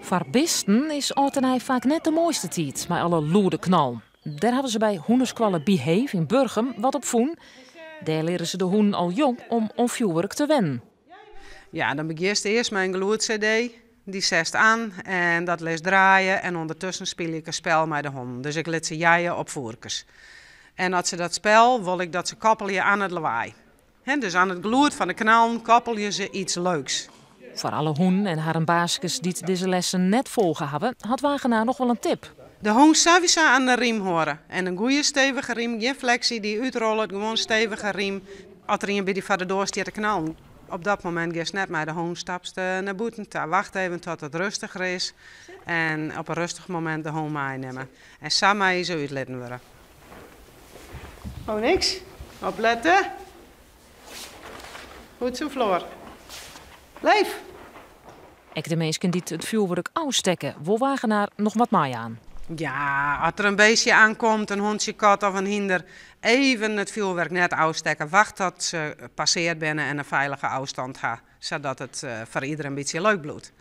Foar bisten is âld en nij faak net de moaiste tiid mei alle lûde knallen. Dêr hawwe se by hûneskoalle Behave yn Burgum wat op fûn. Dêr leare se de hûnen al jong om oan fjoerwurk te wennen. Ja, dan begjinst earst mei in gelûds-cd. Dy setst oan en dat litst draaie en ûndertusken spylje ik in spel mei de hûnen. Dus ik lit se jeie op fjoerkes. En as se dat spel, wol ik dat se koppelje oan it lawaai. Dus oan it gelûd fan de knallen koppelje se iets leuks. Foar alle hûnen en harren baaskes dy't dizze lessen net folge hawwe, hat Wagenaar noch wol in tip. De hûn sawiesa oan de rym hâlde. En in goede stevige rym, gjin fleksy dy't útrollet, gewoan stevige rym. As der ien by dy foar de doar stiet te knallen, op dat momint giest net mei de hûn, stapst nei bûten ta. Wacht even tot it rêstiger is en op in rêstich momint de hûn meinimme. En sa meie se útlitten wurde. Oh, niks. Oplette. Goed zo, Floor. Leef. Ek de minsken dy't it fjoerwurk ôfstekke, wol Wagenaar noch wat meijaan. Ja, as der in bistje oankomt, in hûntsje, kat of in hynder, even it fjoerwurk net ôfstekke. Wacht tot se passearre binne en in feilige ôfstân ha, sadat it foar iderien in bytsje leuk bliuwt.